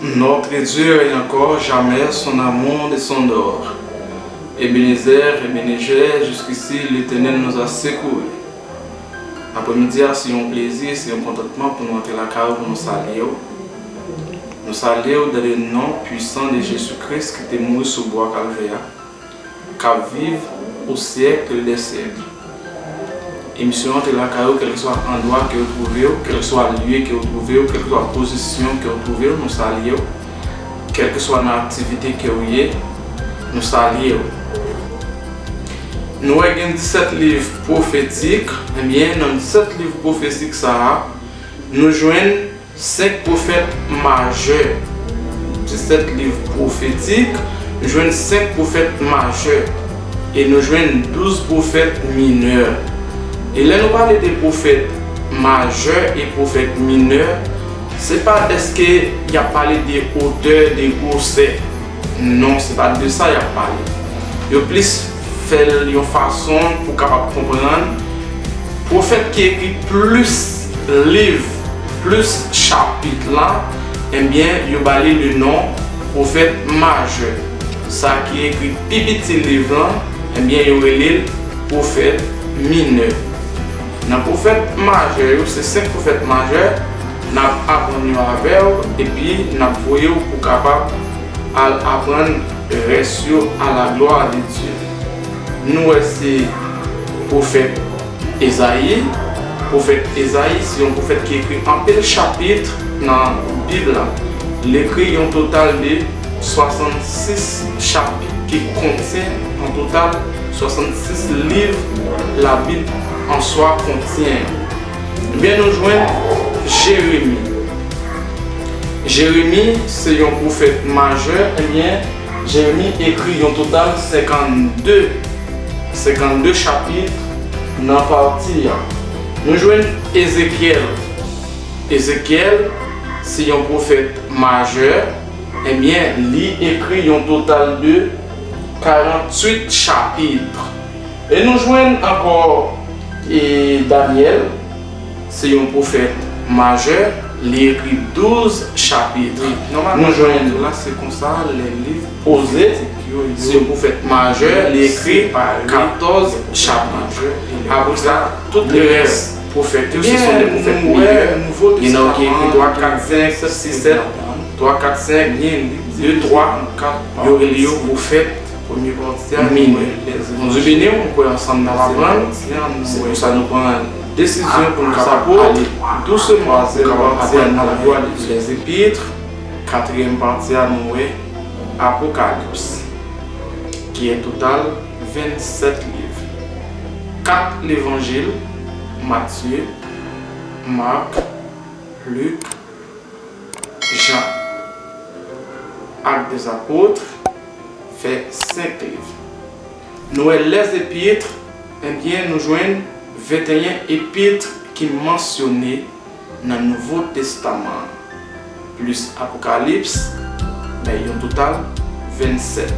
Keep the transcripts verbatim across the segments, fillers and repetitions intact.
Notre Dieu règne encore, jamais son amour ne s'endort. Ebenezer, Ebenejè, jusqu'ici l'Éternel nous a secourus. Aprèmidi a, se yon plezi, se yon kontantman pou nou antre lakay ou, pou nou salye w. Nou salye w dans le nom puissant de Jésus-Christ ki te mouri sou bwa Kalvè a, k ap viv au siècle des siècles. Emisyon an te lakay ou, kèlkeswa andwa ke w twouve w, kèlkeswa lye ke w twouve w, kèlkeswa pozisyon ke w twouve w, nou salye w. Kèlkeswa nan aktivite ke w ye, nou salye w. Nou wè gen disèt liv pwofetik, ebyen, nan disèt liv pwofetik sa a, nou jwenn senk pwofèt majè. Disèt liv pwofetik, nou jwenn senk pwofèt majè. E nou jwenn douz pwofèt minè. E lè nou pale de pwofèt majè e pwofèt minè, se pa dèske y ap pale de otè, de gwosè. Non, se pa de sa y ap pale. Yo plis fè l yon fason pou w kapab konprann pwofèt ki ekri plis liv, plis chapit la, ebyen, yo ba li le non pwofèt majè. Sa ki ekri pi piti liv lan, ebyen, yo rele l pwofèt minè. Nan pwofèt majè yo, se senk pwofèt majè, n ap aprann yo avè w, epi n ap voye w pou w kapab al aprann rès yo à la gloire de Dieu. Nou wè se pwofèt Ezayi. Pwofèt Ezayi se yon pwofèt ki ekri anpil chapit nan Bib la. Li ekri yon total de swasannsis chapit ki kontyen an total swasannsis liv Labib an swa kontyen. Ebyen, nou jwenn Jeremi. Jeremi se yon pwofèt majè, ebyen, Jeremi ekri yon total senkannde, senkannde chapit nan pati a. Nou jwenn Ezekyèl. Ezekyèl se yon pwofèt majè, ebyen, li ekri yon total de karanntuit chapit. E nou jwenn ankò, e, Danyèl, se yon pwofèt majè, li ekri douz chapit. Nou jwenn la, se konsa, lè liv Oze, se yon pwofèt majè, li ekri katòz chapit. Apre sa, tout lerès pwofèt yo, se son de pwofèt minè. Gen nan yo ki ekri twa, kat, senk, sis, sèt, twa, kat, senk, de, twa, yo rele yo pwofèt minè. Bondye beni w, m kwè ansanm n ap aprann. Se pou sa nou pran desizyon pou nou kapab ale dousman, pou nou kapab aprann nan lèzepit, katriyèm pati a, nou wè Apokalips, ki en total vennsèt liv. Kat levanjil, Matye, Mak, Lik, Jan. Actes des Apôtres fè senk liv. Nou wè lèzepit, ebyen, nou jwenn venteyen epit ki mansyone nan Nouvo Testaman an, plis Apokalips, bay yon total vennsèt.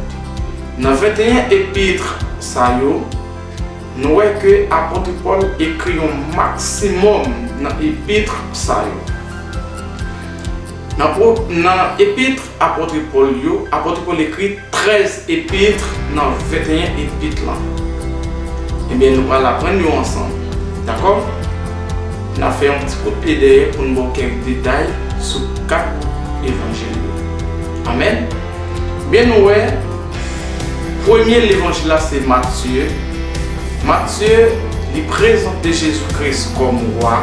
Nan venteyen epit sa yo, nou wè ke apot Pòl ekri yon maksimòm nan epit sa yo. Nan, nan epit apot Pòl yo, apot Pòl ekri trèz epit nan venteyen epit lan. Ebyen, nou pral aprann yo ansanm. Dakò? N ap fè yon ti kout pye dèyè pou n ba w kèk detay sou kat levanjil yo. Amèn. Byen, nou wè, premye levanjil la se Matye. Matye, li prezante Jezi Kris kòm wa.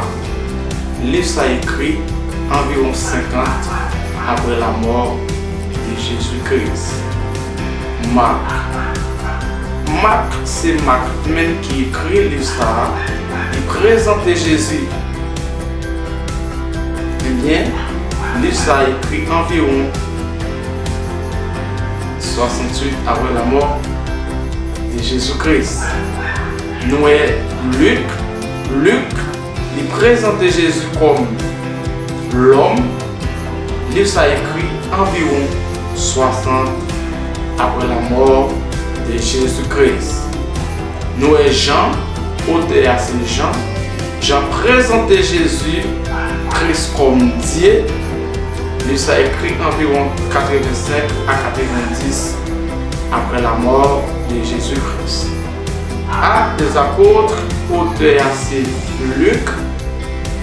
Liv sa ekri anviwon senkant apre lamò de Jezi Kris. Mak. Mak se Mak menm ki ekri liv sa a, li prezante Jezi. Ebyen, liv sa a ekri anviwon swasanntuit apre lamò de Jezi Kris. Nou wè Lik, Lik, li prezante Jezi kòm lòm. Liv sa ekri anviwon swasant apre lamò de Jezi Kris. Nou wè Jan, otè a se Jan. Jan prezante Jezi Kris kòm Dye. Liv sa ekri anviwon katrevensenk a katrevendis apre lamò de Jezi Kris. Actes des Apôtres, otè a se Lik.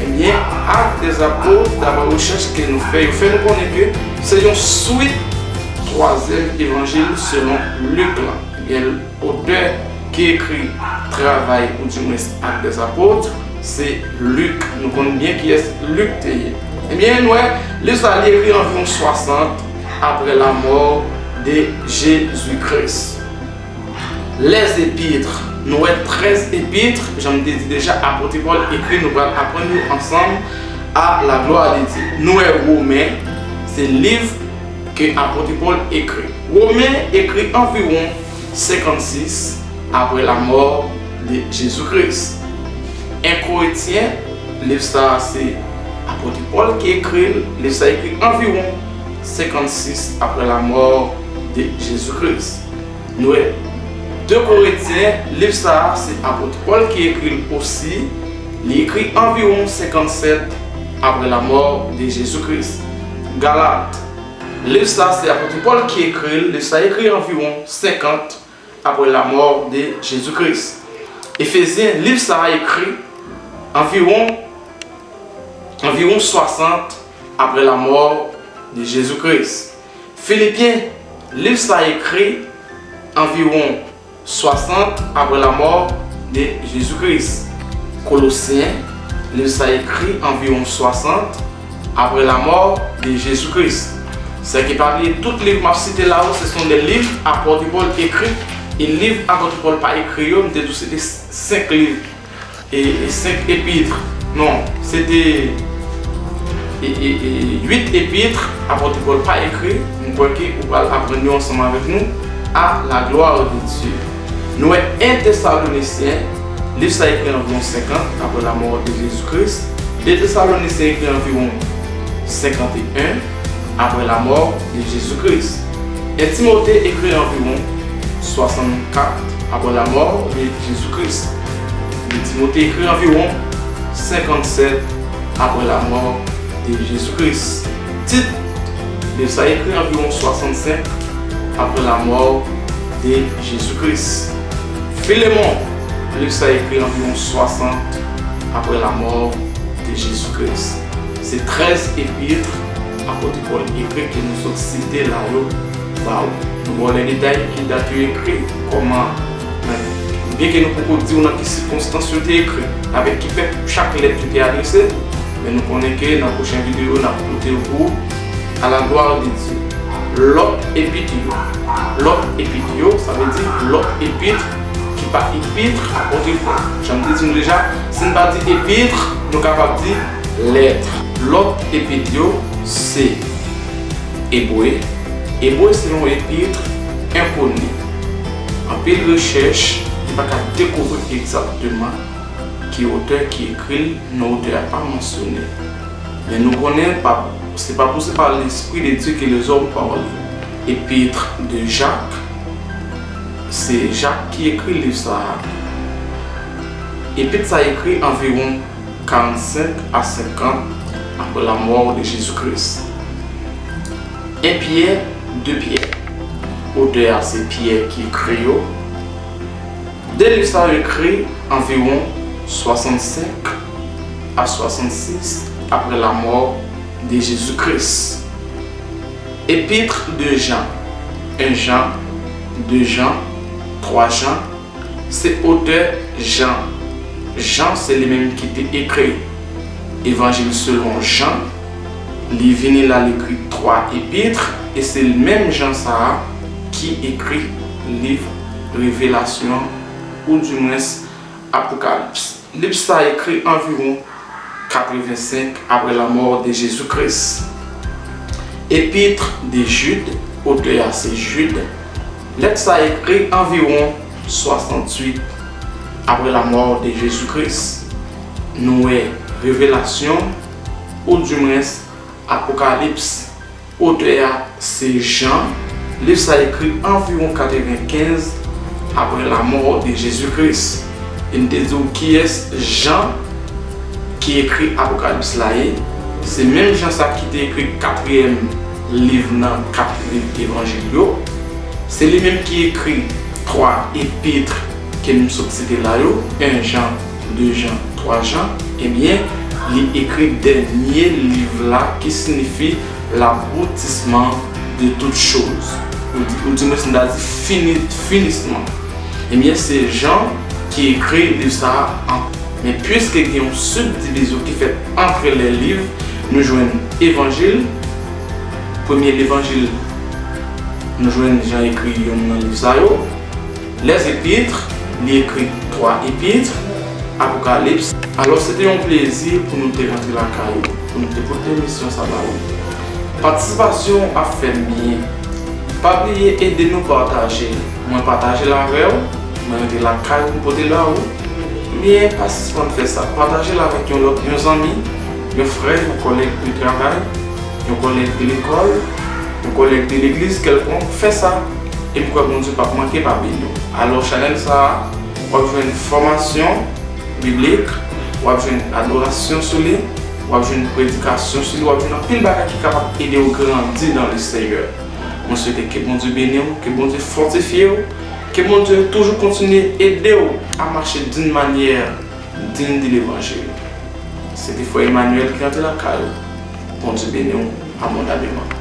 Ebyen, Actes des Apôtres, daprè rechèch ke nou fè, yo fè nou konnen ke se yon swit twazyèm evanjil selon Lik lan. Ebyen, otè ki ekri travay, oudimwens Actes des Apôtres, se Lik. Nou konn byen kiyès Lik te ye. Ebyen, nou wè, liv sa a li ekri anviwon swasant apre lamò de Jezi Kris. Les Épîtres, nou wè trèz epit, jan m te di deja, apot Pòl ekri, nou pral aprann yo ansanm, à la gloire de Dieu. Nou wè Women, se liv ke apot Pòl ekri. Women ekri anviwon senkannsis apre lamò de Jezi Kris. En Korentyen, liv sa a se apot Pòl ki ekri l, liv sa a ekri anviwon senkannsis apre lamò de Jezi Kris. Nou wè, de Korentyen, liv sa a se apot Pòl ki ekri l osi, li ekri anviwon senkannsèt apre lamò de Jezi Kris. Galat, liv sa a se apot Pòl ki ekri l, liv sa a ekri anviwon senkant apre lamò de Jezi Kris. Efezyen, liv sa a ekri anviwon, anviwon swasant apre lamò de Jezi Kris. Filipyen, liv sa a ekri anviwon swasant apre lamò de Jezi Kris. Kolosyen, liv sa a ekri anviwon swasant apre lamò de Jezi Kris. Sèke pa bliye, tout liv m ap site la yo, se sont des livres apot Pòl ekri, e liv apot Pòl pa ekri yo, m te di w se te senk liv, e, e senk epit. Non, se te, e, e, e, uit epit apot Pòl pa ekri. M kwè ke ou pral aprann yo ansanm avèk nou, à la gloire de Dieu. Nou wè, en Tesalonisyen, liv sa ekri anviwon senkant apre lamò de Jezi Kris. De Tesalonisyen ekri anviwon senkanteyen apre lamò de Jezi Kris. En Timote ekri anviwon swasannkat apre lamò de Jezi Kris. De Timote ekri anviwon senkannsèt apre lamò de Jezi Kris. Tit, liv sa ekri anviwon swasannsenk apre lamò de Jezi Kris. Filemon, liv sa ekri anviwon swasant apre lamò de Jezi Kris. Se trèz epit apot Pòl ekri ke nou sot site la yo ba w. Nou ba w lè detay ki dat yo ekri, kòman, byenke nou poko di w nan ki sikonstans yo te ekri, avèk ki pèp chak lèt yo te adrese, men nou konnen ke nan pwochen videyo n ap pote yo pou w, à la gloire de Dieu. Lòt epit yo. Lòt epit yo, sa vle di lòt epit ki pa epit apot Pòl. Jan m te di nou deja, si n pa di epit, nou kapab di lèt. Lòt epit yo se Ebre. Ebre se yon epit enkoni. Anpil rechèch, li pa ka dekouvri egzakteman ki otè ki ekri l, non, otè a pa mansyone. Men nou konnen pa, se pa pou se pa Lespri de Dye ke lèzòm pale. Epître de Jacques, se Jak ki ekri liv sa a. Epit sa ekri anviwon karannsenk a senkant apre lamò de Jezi Kris. En Pyè, de Pyè. Otè a se Pyè ki ekri yo. De liv sa yo ekri anviwon swasannsenk a swasannsis apre lamò de Jezi Kris. Epître de Jean, en Jan, de Jan, twa Jan, se otè Jan. Jan se li menm ki te ekri Evanjil selon Jan. Li vini la, li ekri twa epit, e se menm Jan sa a ki ekri liv Revelasyon, oudimwens Apokalips. Liv sa a ekri anviwon katrevensenk apre lamò de Jezi Kris. Epître de Jude, otè a se Jid. Lèt sa a ekri anviwon swasanntuit apre lamò de Jezi Kris. Nou wè Revelasyon, oudimwens Apokalips. Otè a se Jan. Liv sa a ekri anviwon katrevenkenz apre lamò de Jezi Kris. E n te di w kiyès Jan ki ekri Apokalips la ye. Se menm Jan sa ki te ekri katriyèm liv nan kat liv Evanjil yo. Se li menm ki ekri twa epit ke m sot site la yo, en Jan, de Jan, twa Jan. Ebyen, li ekri dènye liv la ki siyifi laboutisman de tout choz. Ou di, ou di mwen, si m ta di fini, finisman. Ebyen, se Jan ki ekri liv sa a an. Men piske gen yon sibdivizyon ki fèt antre lè liv, nou jwenn Evanjil, premye Levanjil, nou jwenn Jan ekri youn nan liv sa yo. Lèzepit, li ekri twa epit, Apokalips. Alò, se te yon plezi pou nou te rantre lakay ou, pou nou te pote emisyon sa ba ou. Patisipasyon ap fè m byen. Pa bliye ede nou pataje l. Mwen pataje l avè w, mwen rete lakay ou, m pote l ba ou. Men pa sispann fè sa. Pataje l avèk yon lòt, yon zanmi, yon frè, yon kòlèg de travay, yon kòlèg de lekòl, yon kòlèg de legliz kèlkonk. Fè sa. E m kwè Bondye p ap manke pa beni w. Alò, chanèl sa a, w ap jwenn fòmasyon biblik, w ap jwenn adorasyon sou li, w ap jwenn predikasyon sou li, w ap jwenn anpil bagay ki kapab ede w grandi nan le Seyè. Mwen swete ke Bondye beni w, ke Bondye fòtifye w, ke Bondye toujou kontinye ede w a mache d'une manière digne de l'évangile. Se te frè Emmanuel ki rantre lakay ou. Bondye beni w abondaman.